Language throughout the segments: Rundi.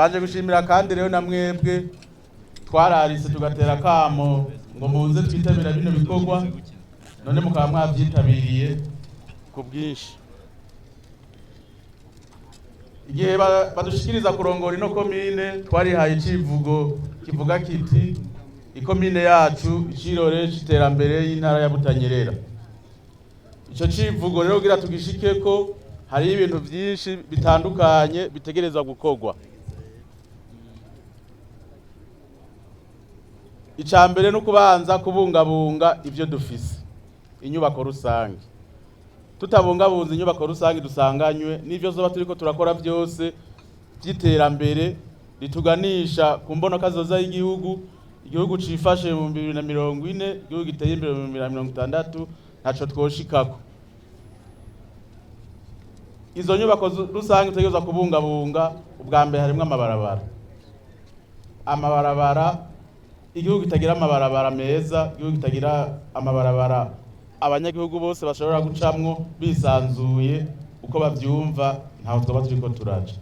Baje gushimira kandi rero na mwebwe twararise tugatera kamo ngo muze twitabira bino bikorwa, none mukaba mwavyitabiriye ku bwinshi. Igihe badushikiriza kurongora ino komine, twarihaye icivugo kivuga kiti: "Ikomine yacu, icirore c'iterambere y'intara ya Butanyerera." Ico civugo rero kugira tugishikeko, hariho ibintu vyinshi bitandukanye bitegerezwa gukorwa. Ica mbere no kubanza kubungabunga ivyo dufise, inyubako rusange. Tutabungabunze inyubako rusange dusanganywe, n'ivyo zoba turiko turakora vyose vy'iterambere rituganisha ku mbonokazoza y'igihugu, igihugu cifashe mu 2040, igihugu giteye imbere mu 2060, ntaco twoshikako. Izo nyubako rusange tutegerezwa kubungabunga, ubwa mbere harimwo amabarabara. Amabarabara, igihugu kitagira amabarabara meza, igihugu kitagira amabarabara abanyagihugu bose bashobora gucamwo bisanzuye uko bavyumva, ntaho twaba turiko turaja.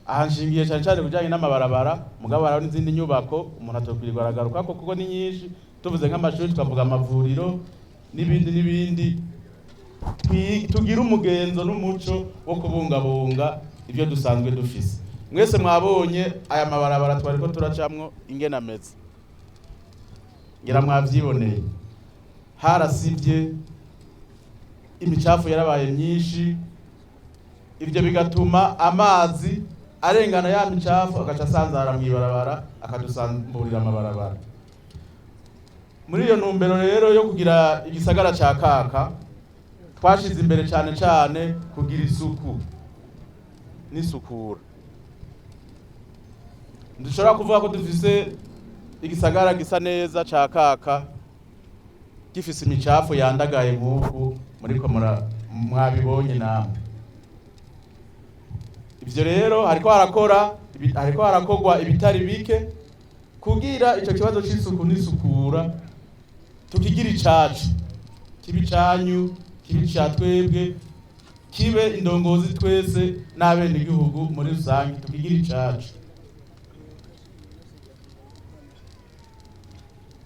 Aha nshingiye cane cane kujanye n'amabarabara, mugabo hariho n'izindi nyubako umuntu atokwirirwa aragarukako kuko ni nyinshi. Tuvuze nk'amashuri, tukavuga amavuriro n'ibindi n'ibindi. Tugire umugenzo n'umuco wo kubungabunga ivyo dusanzwe dufise. Mwese mwabonye aya mabarabara twariko turacamwo ingene ameze, ngira mwavyiboneye. Harasivye, imicafu yarabaye myinshi, ivyo bigatuma amazi arengana ya micafu agaca asanzara mw'ibarabara, akadusamburira amabarabara. Muri iyo ntumbero rero yo kugira igisagara ca kaka, twashize imbere cane cane kugira isuku n'isukura. Ndushobora kuvuga ko dufise igisagara gisa neza ca kaka gifise imicafu yandagaye nk'uku muriko mwabibonye namwe. Ivyo rero hariko harakora hariko harakorwa ibitari bike kugira ico kibazo c'isuku n'isukura tukigira icacu, kibe icanyu, kibe ica twebwe, kibe indongozi twese n'abenegihugu muri rusange, tukigira icacu.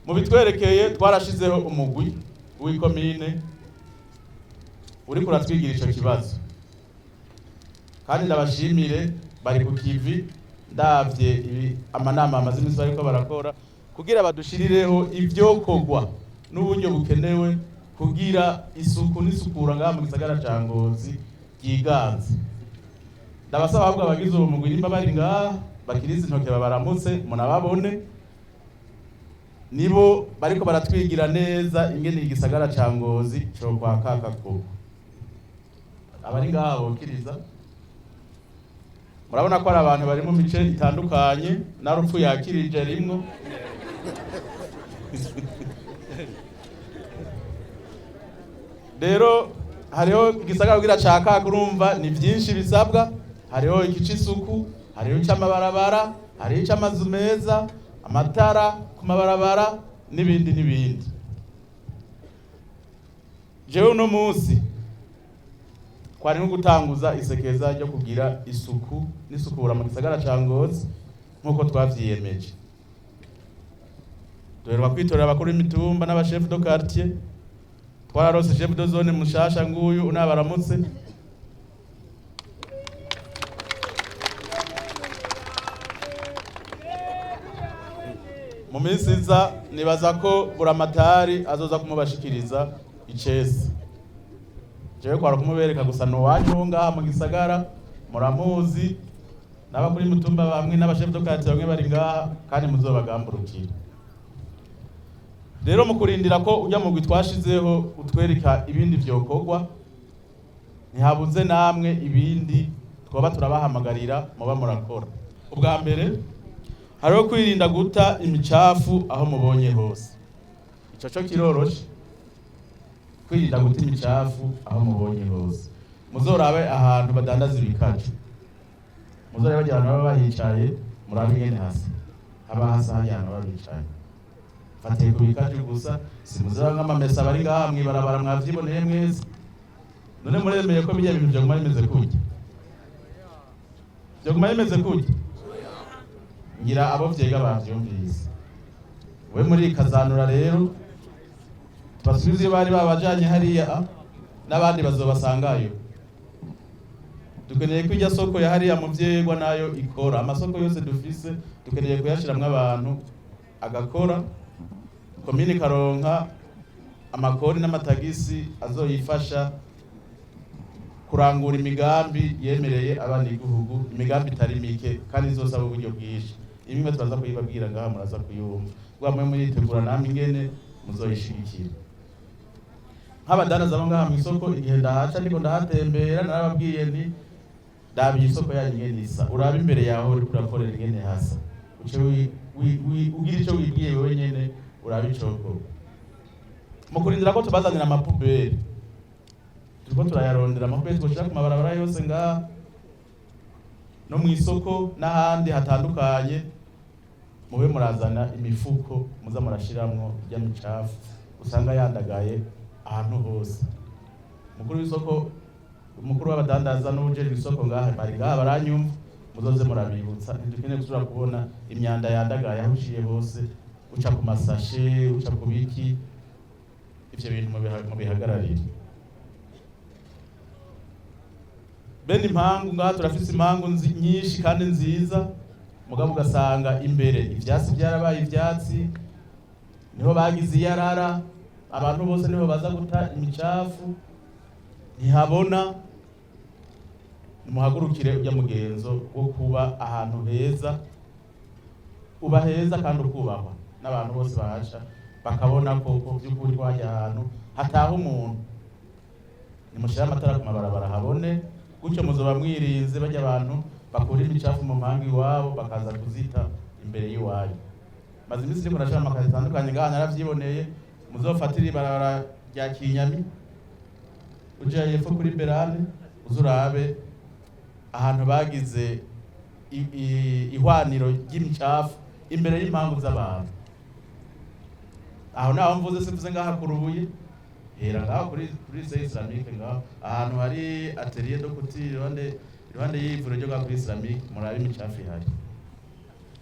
Mu bitwerekeye, twarashizeho umugwi w'ikomine uriko uratwigira ico kibazo, kandi ndabashimire, bari ku kivi. Ndavye ibi amanama amaze iminsi bariko barakora kugira badushirireho ivyokorwa n'uburyo bukenewe kugira isuku n'isukura ngaha mu gisagara ca Ngozi ryiganze. Ndabasaba ahubwo abagize uwo mugwi, nimba bari ngaha, bakirize intoke babaramutse munababone. Nibo bariko baratwigira neza ingene igisagara ca Ngozi co kwa kaka koko. Abari ngaha bokiriza, murabona ko ari abantu bari mu mice itandukanye, na rupfu yakirije rimwo. Rero hariho igisagara kugira ca kaka, urumva ni vyinshi bisabwa. Hariho iki c'isuku, hariho ic'amabarabara, hariho ic'amazu meza, amatara ku mabarabara n'ibindi n'ibindi. Jewe uno munsi twari nko gutanguza isekeza ryo kugira isuku n'isukura mu gisagara ca Ngozi nk'uko twavyiyemeje. Duheruka kwitorera abakuru b'imitumba n'abachef de quartier. Twararose chef de zone mushasha, nguyu unabaramutse. Mu minsi iza nibaza ko buramatari azoza kumubashikiriza icese. Jewe kwara kumubereka gusa, ni uwanyu wo ngaha mu gisagara, muramuzi, n'abakuru b'imitumba bamwe n'abachef de quartier bamwe bari ngaha, kandi muzobagamburukira. Rero mu kurindira ko ujya mugwi twashizeho utwereka ibindi vyokorwa, ntihabuze namwe ibindi twoba turabahamagarira muba murakora. Ubwa mbere hariho kwirinda guta imicafu aho mubonye hose. Ico co kiroroshe, kwirinda guta imicafu aho mubonye hose. Muzorabe ahantu badandaza ibikaju, muzorabe barya abantu baba bahicaye, murabe ingene hasa, haba hasa harya hantu baba bicaye. Fatiye ku bikaju gusa, simuzaba nk'amamesa bari ngaha mw'ibarabara, mwavyiboneye mwese. None muremeye ko birya bintu vyoguma bimeze kurya? Vyoguma bimeze kurya? Ngira abo vyega bavyumvise. We muri kazanura rero, tubasubize iyo bari babajanye hariya, n'abandi bazobasangayo. Dukeneye ko irya soko ya hariya mu vyegwa nayo ikora. Amasoko yose dufise dukeneye kuyashiramwo abantu agakora, komini karonka amakori n'amatagisi azoyifasha kurangura imigambi yemereye abanyagihugu, imigambi itari mike kandi izosaba uburyo bwinshi. Imwe turaza kuyibabwira ngaha, muraza kuyumva bwa mwe muritegura namwe ingene muzoyishigikira. Nk'abadandaza bo ngaha mw'isoko, igihe ndahaca ndiko ndahatembera, narababwiye nti: "Ndaba iyi soko yanyu ingene isa, urabe imbere yawe uriko urakorera ingene hasa, uce ugira ico wibwiye wewe nyene, urabe icokorwa." Mu kurindira ko tubazanira ama poubelles, turiko turayarondera, ama poubelles twoshira ku mabarabara yose ngaha no mw'isoko n'ahandi hatandukanye, mube murazana imifuko muza murashiramwo irya micafu usanga yandagaye ahantu hose. Umukuru w'isoko, umukuru w'abadandaza n'uwujejwe isoko ngaha bari ngaha baranyumva, muzoze murabibutsa. Ntidukeneye gusubira kubona imyanda yandagaye aho uciye hose, uca ku masashe, uca ku biki. Ivyo bintu mubihagararire. Bene impangu ngaha turafise impangu nyinshi kandi nziza, mugabo ugasanga imbere ivyatsi byarabaye ivyatsi, niho bagize iyarara, abantu bose niho baza guta imicafu, ntihabona. Nimuhagurukire ujya mugenzo wo kuba ahantu heza, uba heza kandi ukubahwa n'abantu bose bahaca, bakabona koko by'ukuri ko hajya ahantu hataha umuntu. Nimushire amatara ku mabarabara habone, gutyo muzoba mwirinze bajya abantu bakura imicafu mu mpanga iwabo bakaza kuzita imbere y'iwanyu. Maze iminsi ndiko ndashira amakazi atandukanye ngaha, naravyiboneye. Muzofatire ibarabara rya Kinyami uja hepfo kuri Berane, uzurabe ahantu bagize ihwaniro ry'imicafu imbere y'impangu z'abantu. Aho naho mvuze, simvuze ngaha ku Rubuye, hera ngaho kuri lycée islamique, ngaho ahantu hari atelier de couture, iruhande y'ivuriro ryo ngaho kuri islamique, murabe imicafu ihari.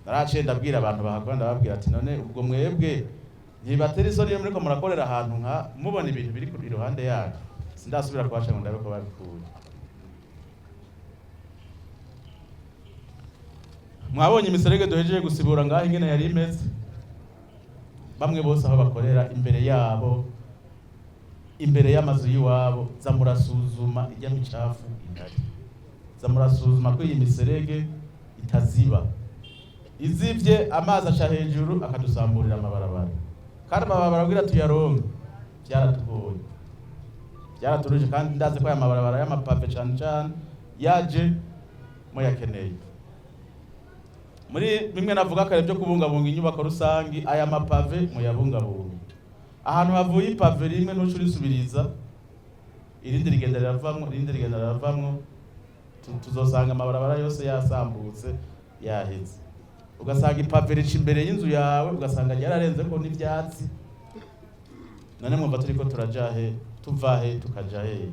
Naraciye ndabwira abantu bahakora, ndababwira ati: "None ubwo mwebwe ntibatera isoni iyo muriko murakorera ahantu nka mubona ibintu biri iruhande yacu?" Sindasubira kubaca ngo ndabe ko babikuye. Mwabonye imiserege duhejeje gusibura ngaho ingene yari imeze. Bamwe bose aho bakorera, imbere yabo, imbere y'amazu y'iwabo, za murasuzuma ijya micafu ihari, za murasuzuma ko iyi miserege itaziba. Izivye amazi aca hejuru akadusamburira amabarabara, kandi amabarabara kugira tuyaronke byaratugoye, byaraturuje. Kandi ndazi ko aya mabarabara y'ama pavés cane cane yaje muyakeneye. Muri bimwe navuga kare byo kubungabunga inyubako rusangi, aya ma pavés muyabungabunga. Ahantu havuye i pavé rimwe ntuca urisubiriza, irindi rigenda riravamwo, irindi rigenda riravamwo, tuzosanga amabarabara yose yasambutse, yaheze. Ugasanga i pavé rica imbere y'inzu yawe, ugasanga ryararenze ko n'ivyatsi. None mwumva turiko turaja he, tuva he, tukaja he?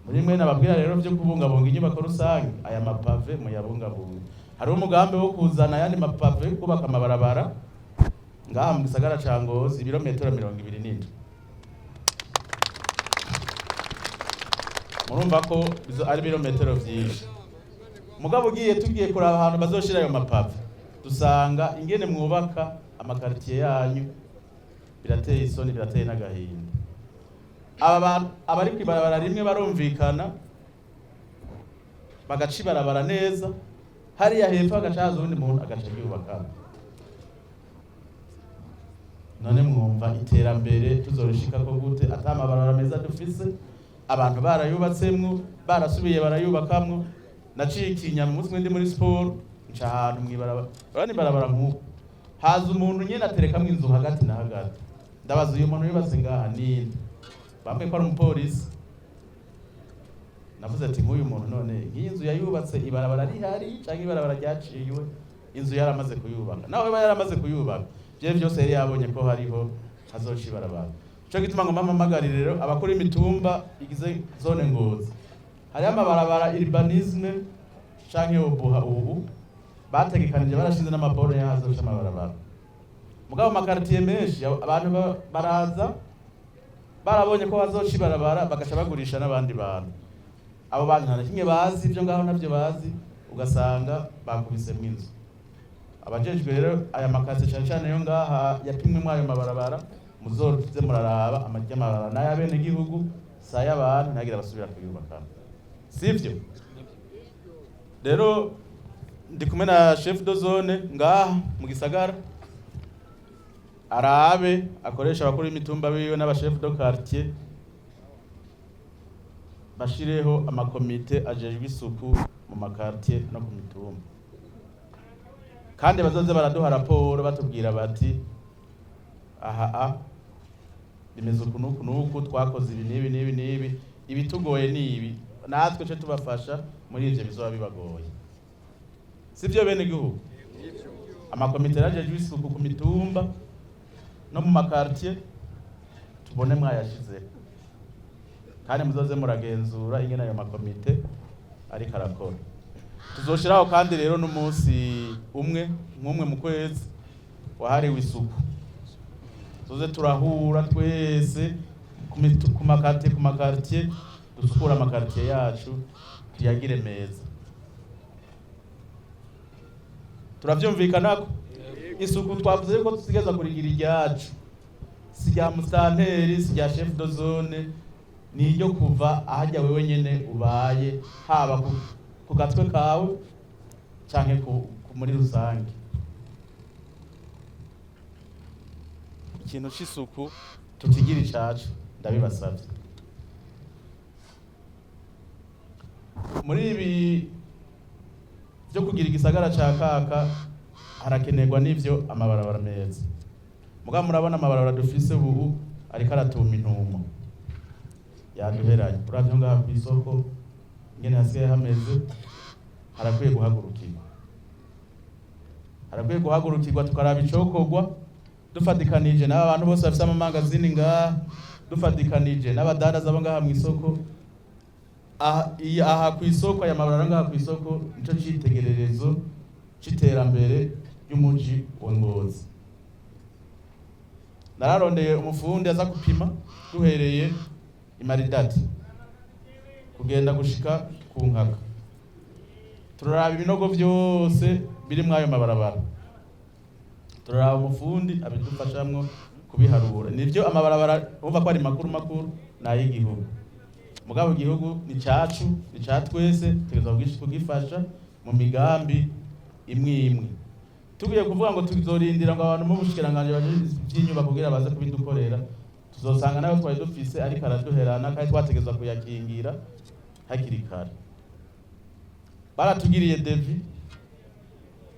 Muri mwe nababwira rero byo kubungabunga inyubako rusange, aya ma pavés muyabungabunga. Hariho umugambi wo kuzana ayandi ma pavés, kubaka amabarabara ngaha mu gisagara ca Ngozi, ibirometero 27. Murumva ko ari ibirometero vyinshi. Mugabo ugiye, tugiye kuraba ahantu bazoshira ayo ma pavés, dusanga ingene mwubaka ama quartiers yanyu birateye isoni, birateye n'agahinda. Aba bantu abari kw'ibarabara rimwe barumvikana, bagaca ibarabara neza, hariya hepfo hagaca haza uwundi muntu agaca yubaka. None mwumva iterambere tuzorishikako gute ata amabarabara meza dufise, abantu barayubatsemwo, barasubiye barayubakamwo? Naciye ikinyama umunsi umwe ndi muri siporo, nca ahantu mw'ibarabara, urabona ibarabara nk'uko, haza umuntu nyene aterekamwo inzu hagati na hagati. Ndabaza: "Uyu muntu yubatse ngaha ninde?" Bambwiye ko ari umupolisi. Navuze ati: "Nk'uyu muntu none nk'iyi nzu yayubatse ibarabara rihari canke ibarabara ryaciwe inzu yaramaze kuyubaka?" Nawe aba yaramaze kuyubaka, ivyo vyose yari yabonye ko hariho hazoca ibarabara. Ico gituma ngo mpamagarire rero abakora imitumba igize zone Ngozi, hariho amabarabara urbanisme. Canke OBUHA ubu bategekanije, barashize n'ama bornes y'ahazoca amabarabara. Mugabo ama quartiers menshi abantu baraza barabonye ko bazoca ibarabara, bagaca bagurisha n'abandi bantu. Abo bantu nta na kimwe bazi, ibyo ngaho ntabyo bazi, ugasanga bakubisemwo inzu. Abajejwe rero aya ma quartiers, cyane cyane yo ngaha yapimwemo ayo mabarabara, muzoze muraraba amajya amabarabara n'ay'abenegihugu, si ay'abantu, ntihagire abasubira kuyubaka, sivyo? Rero ndi kumwe na chef de zone ngaha mu gisagara, arabe akoresha abakuru b'imitumba biwe n'aba chef de quartier, bashireho amakomite ajejwe isuku mu ma quartiers no ku mitumba, kandi bazoze baraduha raporo, batubwira bati: "Aha a bimeze uku n'uku n'uku, twakoze ibi n'ibi n'ibi n'ibi, ibitugoye ni ibi." Natwe ce tubafasha muri ivyo bizoba bibagoye. Sivyo, bene gihugu? Amakomite ajejwe isuku ku mitumba no mu ma quartiers tubone mwayashizeho, kandi muzoze muragenzura ingene ayo makomite ariko arakora. Tuzoshiraho kandi rero n'umunsi umwe nk'umwe mu kwezi wahariwe isuku, tuze turahura twese ku ma quartiers, ku ma quartiers, dusukure ama quartiers yacu, tuyagire meza. Turavyumvikanako isuku twavuze yuko dusigeza kurigira iryacu, si rya musitanteri, si rya chef de zone, ni iryo kuva ahajya wewe nyene ubaye, haba ku gatwe kawe canke ku muri rusange. Ikintu c'isuku tukigira icacu, ndabibasavye. Muri ibi byo kugira igisagara ca kaka, harakenerwa n'ivyo amabarabara meza. Mugabo murabona amabarabara dufise ubu ariko aratuma intumo yaduheranye. Uravye ngaha kw'isoko ingene hasigaye hameze, harakwiye guhagurukirwa, harakwiye guhagurukirwa, tukaraba icokorwa dufatikanije n'aba bantu bose bafise amamangazini ngaha, dufatikanije n'abadandaza bo ngaha mw'isoko. Aha aha kw'isoko, aya mabarabara ngaha kw'isoko nico citegererezo c'iterambere ry'umuji wa Ngozi. Nararondeye umufundi aza gupima duhereye imaridadi kugenda gushika ku Nkaka, turaraba ibinogo vyose biri mw'ayo mabarabara, turaraba umufundi abidufashamwo kubiharura. Nivyo, amabarabara urumva ko ari makuru makuru n'ay'igihugu, mugabo igihugu ni cacu, ni ca twese, tugeza kugifasha mu migambi imwe imwe. Tugiye kuvuga ngo tuzorindira ngo abantu mu bushikiranganji baje ivy'inyubako kugira baze kubidukorera, tuzosanga nayo twari dufise ariko araduherana, kandi twategezwa kuyakingira hakiri kare. Baratugiriye devis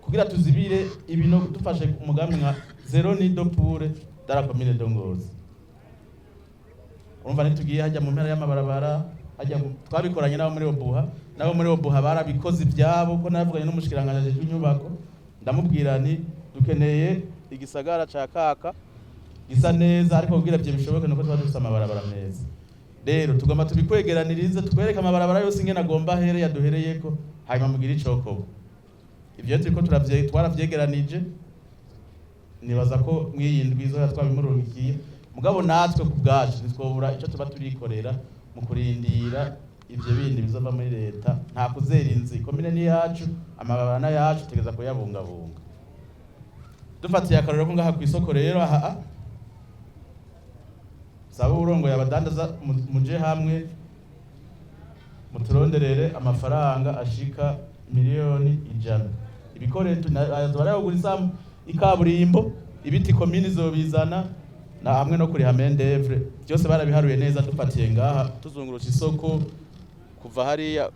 kugira tuzibire ibinogo, dufashe umugambi nka zéro nid de poule dans la commune de Ngozi. Urumva ntitugiye hajya mu mpera y'amabarabara hajya twabikoranye n'abo muri OBUHA, n'abo muri OBUHA barabikoze ibyabo, ko navuganye n'umushikiranganji ajejwe inyubako, ndamubwira nti: "Dukeneye igisagara ca kaka gisa neza, ariko kugira ivyo bishoboke nuko tuba dufise amabarabara meza. Rero tugomba tubikwegeranirize, tukwereke amabarabara yose ingene agomba ahere yaduhereyeko, hanyuma mugire icokorwa." Ivyo turiko turavye, twaravyegeranije, nibaza ko mw'iyi ndwi izoya twabimurungikiye. Mugabo natwe ku bwacu ntitwobura ico tuba turikorera mu kurindira ivyo bindi bizova muri leta. Nta kuzera inzi, komine ni yacu, amabarabara n'ayacu, tugeza kuyabungabunga. Dufatiye akarorero ko ngaha kw'isoko rero, aha saba urongoye abadandaza muje hamwe muturonderere amafaranga ashika 100 miliyoni. Ibikoresho barayagura, isamu ikaburimbo, ibiti komini izobizana, na hamwe no kuriha main d'oeuvre, byose barabiharuye neza. Dufatiye ngaha tuzungurutse isoko kuva hariya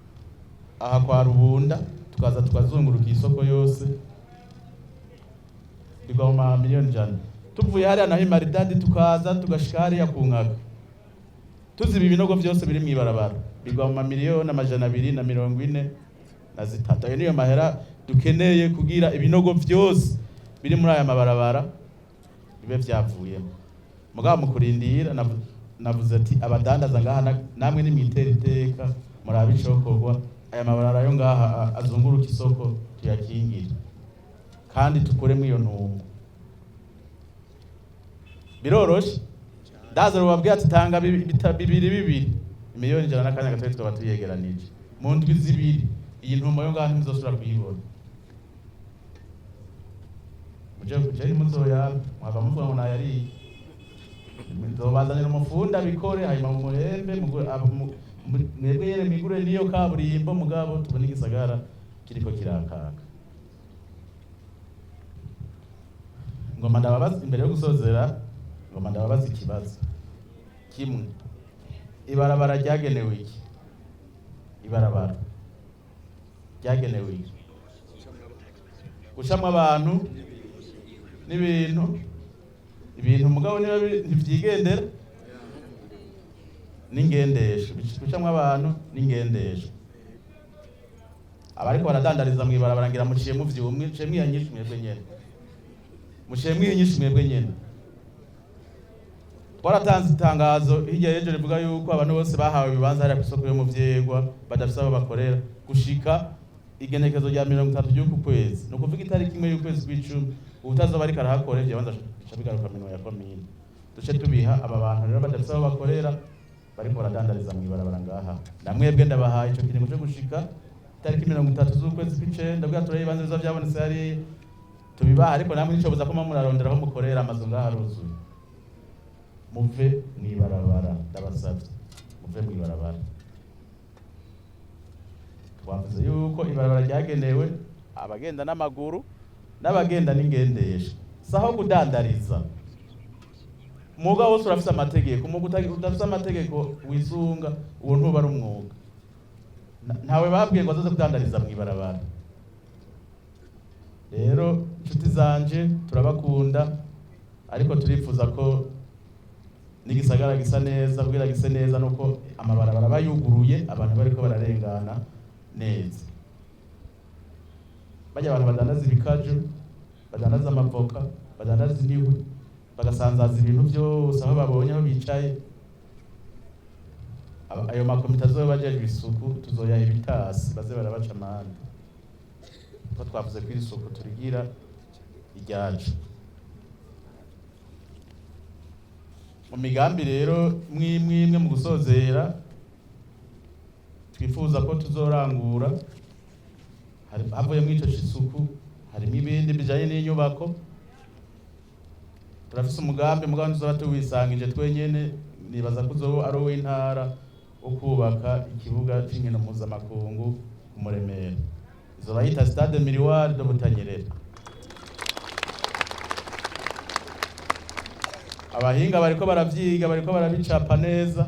aha kwa Rubunda, tukaza tukazunguruka isoko yose, bigwa mu ma 100 miliyoni. Tuvuye hariya naho imaridadi, tukaza tugashika hariya ku Nkaka, tuziba ibinogo byose biri mw'ibarabara, bigwa mu ma 243 miliyoni. Ayo niyo mahera dukeneye kugira ibinogo vyose biri muri aya mabarabara bibe vyavuyemo. Mugabo mu kurindira, navuze ati abadandaza ngaha namwe nimwitera iteka, murabe icokorwa. Aya mabarabara yo ngaha azunguruka isoko tuyakingire kandi tukuremo iyo ntungo. Biroroshe. Ndaza rubabwira ati tanga bibiri bibiri, 100,000,000 n'akanya gatoya tukaba tuyegeranije. Mu ndwi 2 iyi ntumo yo ngaha ntimuzosubira kuyibona. Muje kuje muzoya mwava muvuga ngo nayariye. Nzobazanira umufundi abikore, hanyuma mumuhembe, mwebwe nyene mwigure niyo kaburimbo, mugabo tubone igisagara kiriko kirakaka. Ngoma ndababaza imbere yo gusozera, ngoma ndababaza ikibazo kimwe: ibarabara ryagenewe iki? Ibarabara ryagenewe iki? Gucamwo abantu n'ibintu. Ibintu mugabo niba ntivyigendera n'ingendesho, gucamwo abantu n'ingendesho. Abariko baradandariza mw'ibarabara ngira muciye muvyumwe, muciye mwiyanyisha mwebwe nyene, muciye mwiyinyisha mwebwe nyene. Twaratanze itangazo hirya y'ejo rivuga yuko abantu bose bahawe ibibanza hariya kw'isoko yo mu Vyegwa badafise aho bakorera gushika igenekerezo rya 30 ry'uku kwezi, ni ukuvuga itariki 1 y'ukwezi kw'icumi, uwutazoba ariko arahakora ivyo bibanza bica bigaruka minwe ya komine, duce tubiha aba bantu rero badafise aho bakorera bariko baradandariza mw'ibarabara ngaha. Na mwebwe ndabahaye ico kiringo co gushika itariki 30 z'ukwezi kw'icenda, bwa turebe ibibanza bizoba vyabonetse hariya tubibaha, ariko namwe nticobuza ko muba murarondera aho mukorera, amazu ngaha aruzuye. Muve mw'ibarabara, ndabasavye muve mw'ibarabara. Twavuze yuko ibarabara ryagenewe abagenda n'amaguru n'abagenda n'ingendesha, saho kudandariza. Umwuga wose urafise amategeko. Umwuga udafise amategeko wisunga, uwo ntuba ari umwuga. Ntawe babwiye ngo azoze kudandariza mw'ibarabara. Rero inshuti zanje, turabakunda, ariko turifuza ko n'igisagara gisa neza. Kugira gise neza nuko amabarabara aba yuguruye, abantu bariko bararengana neza. Bajya abantu badandaza ibikaju, badandaza amavoka, badandaza imihwi, bagasanzaza ibintu byose aho babonye aho bicaye. Ayo makomite azoba ajejwe isuku tuzoyaha ibitasi baze barabaca amande, kuko twavuze ko iri suku turigira iryacu. Mu migambi rero mwimwe mu gusozera twifuza ko tuzorangura, havuye mw'ico c'isuku harimo ibindi bijanye n'inyubako. Turafise umugambi, mugabo tuzoba tuwisangije twenyene, nibaza ko uzoba ari uw'intara, wo kubaka ikibuga c'inkino mpuzamakungu ku Muremera, izoba yita Stade Miroir de Butanyerera. Abahinga bariko baravyiga, bariko barabicapa neza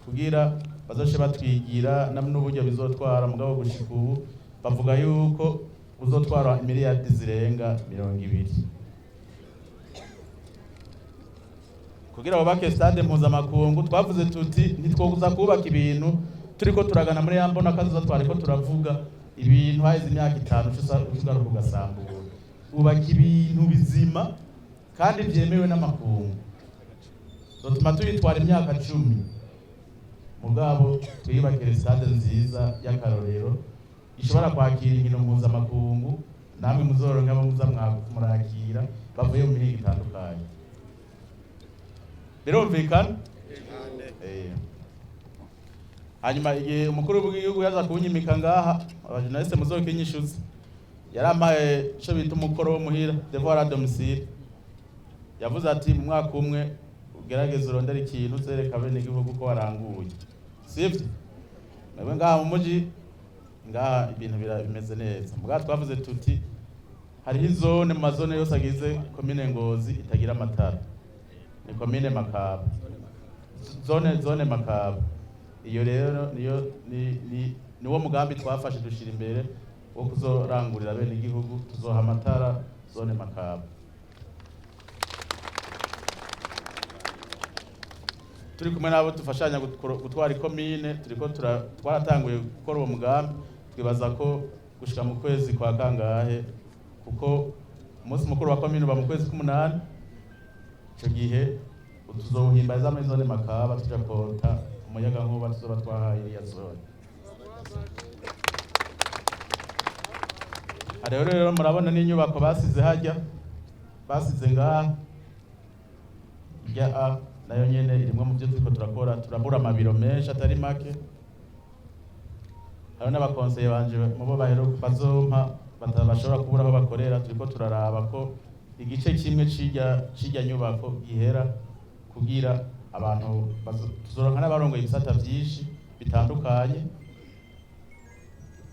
kugira bazoshe batwigira n'uburyo bizotwara, mugabo gushika ubu bavuga yuko uzotwara miliyardi zirenga 20 kugira bubake stade mpuzamakungu. Twavuze tuti ntitwokuza kubaka ibintu turiko turagana muri ya mbona kazoza twariko turavuga, ibintu haheze imyaka 5 ugaruka ugasambura. Ubaka ibintu bizima kandi vyemewe n'amakungu, zotuma tuyitwara imyaka 10, mugabo twiyubakire stade nziza y'akarorero ishobora kwakira inkino mpuzamakungu, namwe muzoronka abo muza murakira bavuye mu mihingo itandukanye. Birumvikana? Hanyuma igihe umukuru w'igihugu yaza kunyimika ngaha, abajournaliste muzokinyishuza, yarampaye ico bita umukoro wo muhira, devoir à domicile. Yavuze ati mu mwaka umwe ugerageze urondere ikintu uzereka bene igihugu ko waranguye, sivyo? Mwebwe ngaha mu muji ngaha ibintu bimeze neza, mugabo twavuze tuti hariho izone mu mazone yose agize komine Ngozi itagira amatara, ni komine Makaba, zone Makaba. Iyo rero niyo ni niwo mugambi twafashe dushira imbere wo kuzorangurira bene igihugu, tuzoha amatara zone Makaba. Turi kumwe nabo dufashanya gutwara ikomine, turiko twaratanguye gukora uwo mugambi. Twibaza ko gushika mu kwezi kwa kangahe, kuko umunsi mukuru wa komine uba mu kwezi k'umunani, ico gihe tuzowuhimbaza muri zone Makaba, tuja kota umuyagankuba tuzoba twahaye iriya zone. Hariho rero, murabona n'inyubako basize hajya, basize ngaha irya A, nayo nyene irimwo mu byo turiko turakora. Turabura amabiro menshi atari make. Hariho n'abakonseye banje mubo baheruka bazompa bashobora kubura aho bakorera. Turiko turaraba ko igice kimwe c'irya nyubako gihera kugira abantu tuzoronka n'abarongoye ibisata vyinshi bitandukanye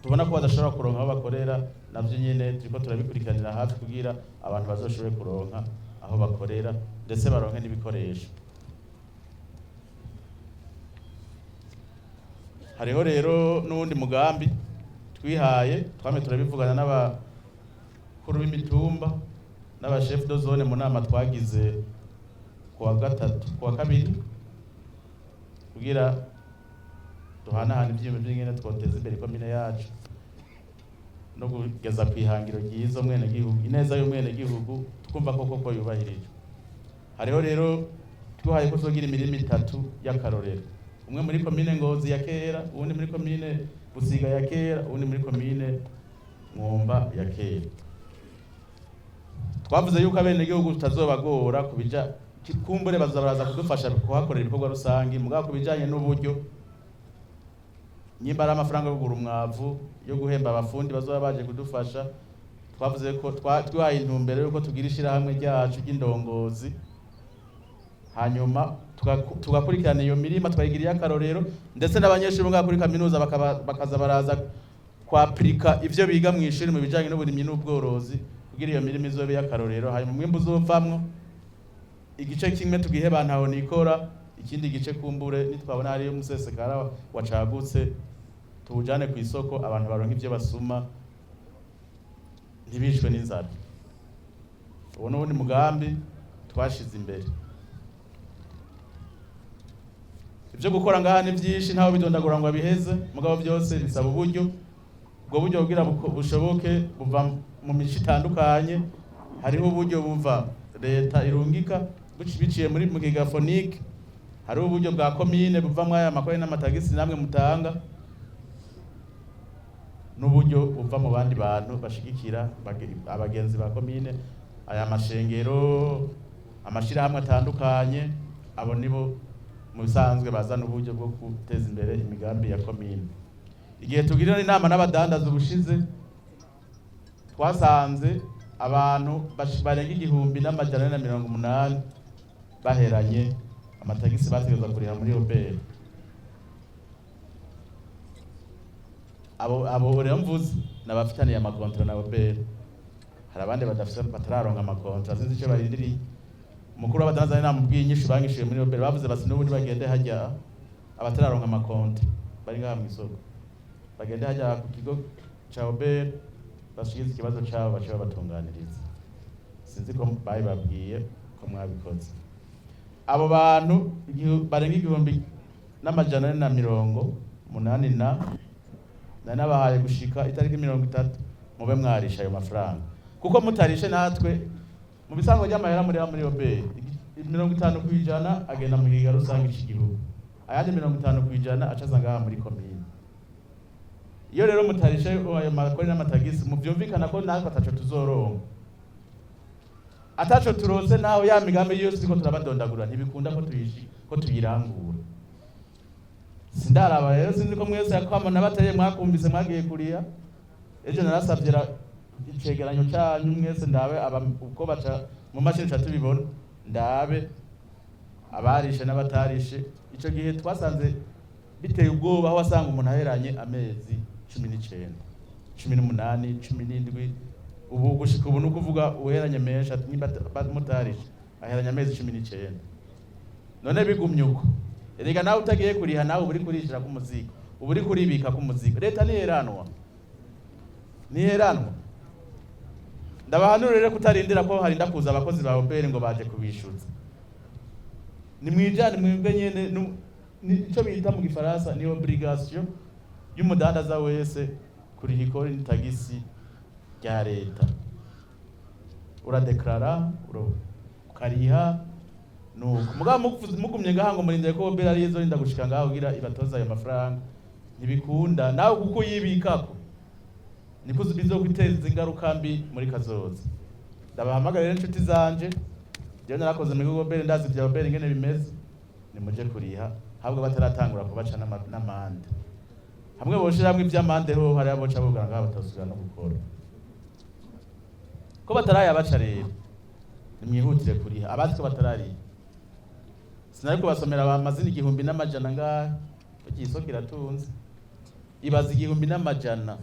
tubona ko badashobora kuronka aho bakorera. Navyo nyene turiko turabikurikiranira hafi kugira abantu bazoshobore kuronka aho bakorera, ndetse baronke n'ibikoresho. Hariho rero n'uwundi mugambi twihaye, twame turabivugana n'abakuru b'imitumba n'aba chef de zone mu nama twagize kuwa gatatu, kuwa kabiri, kugira duhanahana ivyiyumviro vy'ingene twoteza imbere ikomine yacu no kugeza kw'ihangiro ryiza umwenegihugu, ineza y'umwenegihugu, twumva ko koko yubahirijwe. Hariho rero twihaye ko tuzogira imirima itatu y'akarorero: umwe muri komine Ngozi ya kera, uwundi muri komine Busiga ya kera, uwundi muri komine Mwumba ya kera. Twavuze yuko abenegihugu tutazobagora kubija kumbure baza baraza kudufasha kuhakorera ibikorwa rusangi, mugabo kubijanye n'uburyo, nyimba ari amafaranga yo kugura umwavu, yo guhemba abafundi bazoba baje kudufasha, twavuze ko twihaye intumbero yuko tugira ishirahamwe ryacu ry'indongozi, hanyuma tugakurikirana iyo mirima, tukayigira iy'akarorero, ndetse n'abanyeshuri bo ngaha kuri kaminuza bakaza baraza kwapurika ivyo biga mw'ishuri mu bijanye n'uburimyi n'ubworozi, kugira iyo mirima izobe iy'akarorero. Hanyuma umwimbu uzovamwo, igice kimwe tugihe bantaho nikora, ikindi gice kumbure nitwabona hariyo umusesekara wacagutse tuwujane ku isoko, abantu baronke ivyo basuma, ntibicwe n'inzara. Uwo n'uwundi mugambi twashize imbere. Ivyo gukora ngaha ni vyinshi, ntawe bidondagura ngo abiheze, mugabo vyose bisaba uburyo. Ubwo buryo kugira bushoboke buva mu mico itandukanye. Hariho uburyo buva leta irungika biciye muri mu gigafonike, hariho uburyo bwa komine buva muri aya makori n'amatagisi namwe mutanga, n'uburyo buva mu bandi bantu bashigikira abagenzi ba komine, aya mashengero, amashirahamwe atandukanye. Abo nibo mu bisanzwe bazana uburyo bwo guteza imbere imigambi ya komine. Igihe tugirira inama n'abadandaza ubushize, twasanze abantu barenga 1480 baheranye amatagisi bategerezwa kuriha muri OBR. Abo rero mvuze n'abafitaniye amakontra na OBR. Hari abandi badafite, batararonka amakontra, sinzi icyo barindiriye. Umukuru w'abadandaza namubwiye inyishu banyishuye muri OBR, bavuze bati n'ubundi bagende hajya abatararonka amakontra bari ngaha mw'isoko, bagende hajya ku kigo ca OBR bashikize ikibazo cabo, bace babatunganiriza. Sinzi ko babibabwiye ko mwabikoze. Abo bantu barenga 1480 na nari nabahaye gushika itariki 30 mube mwarisha ayo mafaranga, kuko mutarishe natwe mu bisango ry'amahera muri OBR, 50% agenda mu kigega rusange c'igihugu, ayandi 50% acaza ngaha muri komine. Iyo rero mutarishe ayo makori n'amatagisi, muvyumvikana ko natwe ataco tuzoronka. Ataco turose, naho ya migambi yose turiko turabadondagura ntibikunda ko tuyirangura. Sindaraba rero, sinzi ko mwese yakwama bateye mwakumvise mwagiye kuriya. Ejo narasavye icegeranyo canyu mwese, ndabe uko baca mu mashini ca tubibona, ndabe abarishe n'abatarishe. Ico gihe twasanze biteye ubwoba, aho wasanga umuntu aheranye amezi 19, 18, 17. Ubu gushika ubu nukuvuga uheranye menshi, nimba mutarishe aheranye amezi 19. None bigumye uko, erega nawe utagiye kuriha, nawe uri kurishira ku muzigo, uba uri kuribika ku muzigo. Leta ntiheranwa, ntiheranwa. Ndabahanura rero kutarindira ko harinda kuza abakozi ba OBR ngo baje kubishuza. Nimwijane mwebwe nyene. Nico bita mu gifaransa ni obligation y'umudandaza wese kuriha ikori n'itagisi rya leta. Uradeklara, ukariha, nuko mugabo mugumye ngaha ngo murindire ko OBR ariyo izorinda gushika ngaho kugira ibatoza ayo mafaranga, ntibikunda. Nawe kuko uyibikako Niko bizokwiteza ingaruka mbi muri kazoza. Ndabahamagara rero, inshuti zanje, jewe narakoze mu bigo mbere, ndazi ibya OBR ingene bimeze. Nimuje kuriha ahubwo bataratangura kubaca n'amande. Hamwe boshiramwo ivy'amande ho, hariya boca bugara ngaho, batosubira no gukora ko batarayabaca. Rero nimwihutire kuriha abazi ko batarariha. Sinari kubasomera amazina 1400 ngahe. Burya isoko iratunze, ibaza 1400.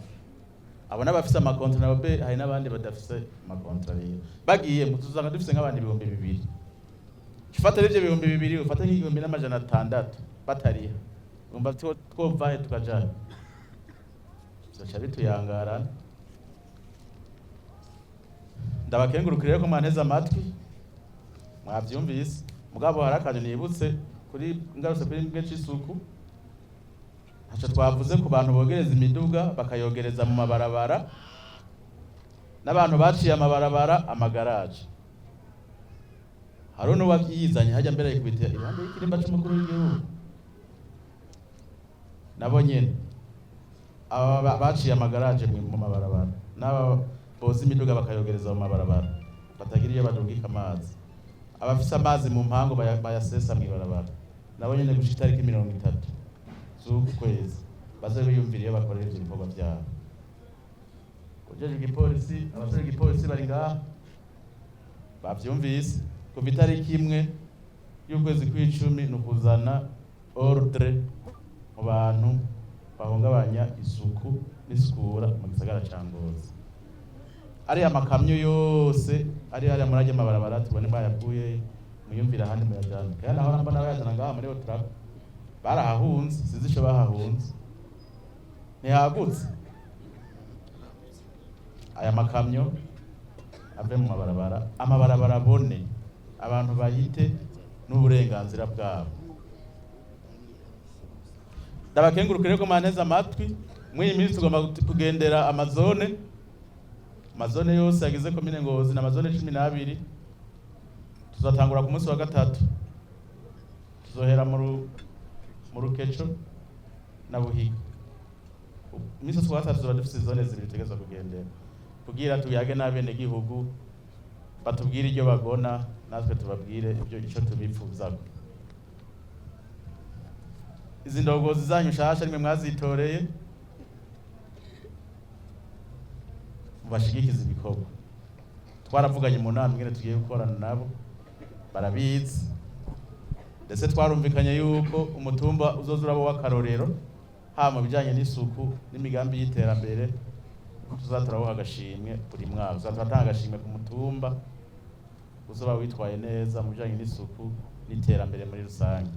Abo n'abafise ama contrats na OBR, hari n'abandi badafise ama contrats. Rero bagiye mutuzanga dufise nk'abantu 2000. Ufata ivyo 2000, ufate nk'1600 batariha, umva twova he tukajana? Bizoca bituyangarana. Ndabakengurukire rero ko mwanteze amatwi, mwavyumvise. Mugabo hari akantu nibutse kuri ngarutse kuri mbwe c'isuku. Ntaco twavuze ku bantu bogereza imiduga bakayogereza mu mabarabara, n'abantu baciye amabarabara amagaraje. Hari n'uwayizanye hajya mbere yikubita iruhande y'ikirimba c'umukuru w'igihugu. Nabo nyene aba baciye amagaraje mu mabarabara, n'aba boza imiduga bakayogereza mu mabarabara, batagira iyo badugika amazi, abafise amazi mu mpango bayasesa mw'ibarabara, nabo nyene gushika itariki 30 z'uku kwezi baze biyumvira iyo bakorera ivyo bikorwa vyabo. Ujejwe igipolisi, abasore igipolisi bari ngaha bavyumvise. Kuva itariki 1 y'ukwezi kw'icumi ni ukuzana ordre mu bantu bahungabanya isuku n'isukura mu gisagara ca Ngozi. Ariya makamyo yose ari hariya muri arya mabarabara tubone bayakuye, muyumvira ahandi muyajana. Kandi nahora mbona bayazana ngaha muri OTRACO, barahahunze, sinzi ico bahahunze, ntihagutse. Aya makamyo ave mu mabarabara, amabarabara abone abantu bahite n'uburenganzira bwabo. Ndabakengurukire ko mwanteze amatwi. Muri iyi minsi tugomba kugendera amazone, amazone yose yagize komine Ngozi ni amazone 12. Tuzatangura ku munsi wa gatatu, tuzohera mu Rukeco na Buhiga. Iminsi yose kuwa gatatu tuzoba dufise zone zibiri tutegerezwa kugendera kugira tuyage n'abenegihugu, batubwire ibyo bagona, natwe tubabwire ibyo ico tubipfuzako. Izi ndongozi zanyu nshasha nimwe mwazitoreye, mubashigikize ibikorwa. Twaravuganye mu nama ingene tugiye gukorana nabo, barabizi. Ndetse twarumvikanye yuko umutumba uzoza uraba w'akarorero haba mu bijanye n'isuku n'imigambi y'iterambere. Tuzatura agashimwe buri mwaka, tuzatura agashimwe ku mutumba uzoba witwaye neza mu bijanye n'isuku n'iterambere muri rusange.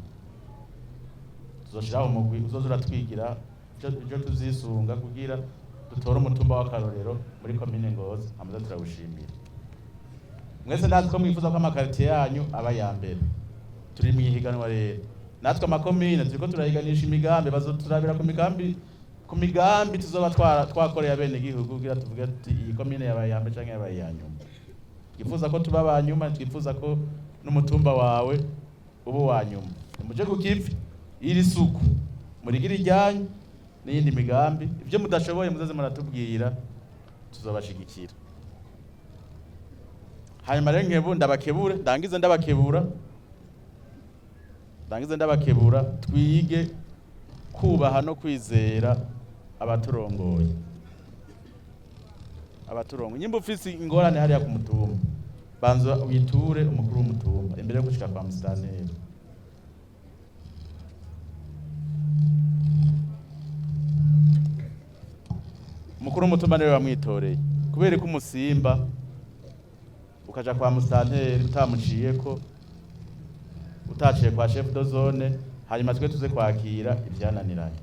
Tuzoshiraho umugwi uzoza uratwigira ivyo tuzisunga kugira dutore umutumba w'akarorero muri komine Ngozi, hamaze turawushimira. Mwese ndazi ko mwifuza ko ama quartiers yanyu aba ya mbere. Turi mu ihiganwa rero, natwe amakomine turiko turahiganisha imigambi. Bazoturabira ku migambi tuzoba twakoreye abenegihugu kugira tuvuge tuti iyi komine yabaye iya mbere canke yabaye iya nyuma. Twifuza ko tuba aba nyuma, twifuza ko n'umutumba wawe uba uwa nyuma. Nimuje ku kivi, iri suku murigire iryanyu n'iyindi migambi. Ibyo mudashoboye muzaze muratubwira, tuzobashigikira. Hanyuma rero nkebu ndabakebure, ndangize ndabakebura: twige kubaha no kwizera abaturongoye. Abaturongoye, nyimba ufise ingorane hariya ku mutumba, banza witure umukuru w'umutumba imbere yo gushika kwa musitanteri. Umukuru w'umutumba niwe wamwitoreye. Kubera ko umusimba ukaja kwa musitanteri utamuciyeko, utaciye kwa chef de zone, hanyuma twe tuze kwakira ivyananiranye.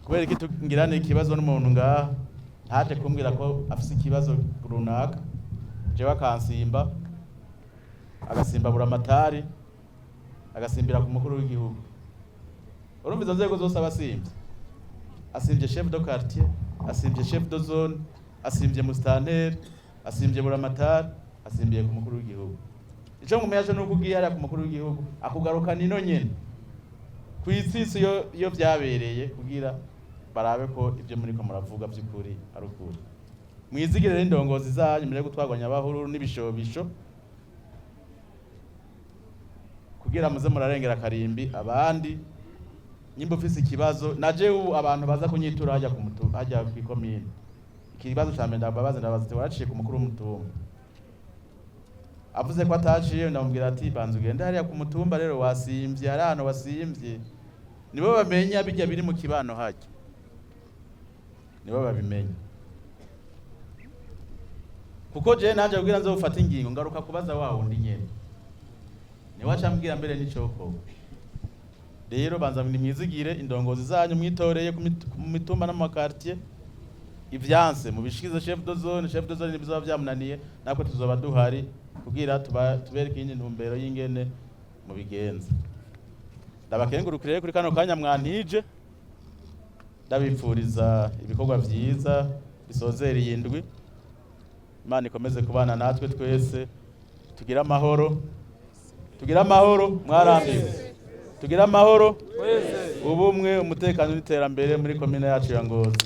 Kubera iki tungirana ikibazo n'umuntu ngaha, ntaje kumbwira ko afise ikibazo runaka, jewe akansimba, agasimba buramatari, agasimbira ku mukuru w'igihugu? Urumva izo nzego zose abasimvye: asimvye chef de quartier, asimvye chef de zone, asimvye musitanteri, asimvye buramatari, asimbiye ku mukuru w'igihugu. Ico ngumenya co nuko ugiye hariya ku mukuru w'igihugu akugarukana ino nyene kw'itsisi iyo vyabereye kugira Barabe ko ibyo muriko muravuga by'ukuri ari ukuri. Mwizigire rero indongozi zanyu mbere yo gutwarwa nyabahururu n'ibishobisho, kugira muze murarengera akarimbi abandi. Nyimba ufise ikibazo, naje ubu abantu baza kunyitura hajya ku mutu, hajya kw'ikomine, ikibazo ca mbere ndababaza, ndabaza ati: "Waraciye ku mukuru w'umutumba?" Avuze ko ataciye, ndamubwira ati: "Banza ugende hariya ku mutumba." Rero wasimvye, hari ahantu wasimvye. Nibo bamenya bijya biri mu kibano hajya, nibo babimenya, kuko jewe nanje kugira nzofate ingingo ngaruka kubaza wa wundi nyene, niwe acambwira mbere n'icokorwa. Rero banza nimwizigire indongozi zanyu mwitoreye ku mitumba no mu makartier. Ivyanse mubishikize chef de zone. Chef de zone nibizoba vyamunaniye, natwe tuzoba duhari kugira tubereke iyindi ntumbero y'ingene mubigenza. Ndabakengurukire kuri kano kanya mwantije, ndabipfuriza ibikorwa vyiza bisozera iyi ndwi. Imana ikomeze kubana natwe twese, tugire amahoro, tugire amahoro. Mwarambiwe? Tugire amahoro, ubumwe, umutekano n'iterambere muri komine yacu ya Ngozi.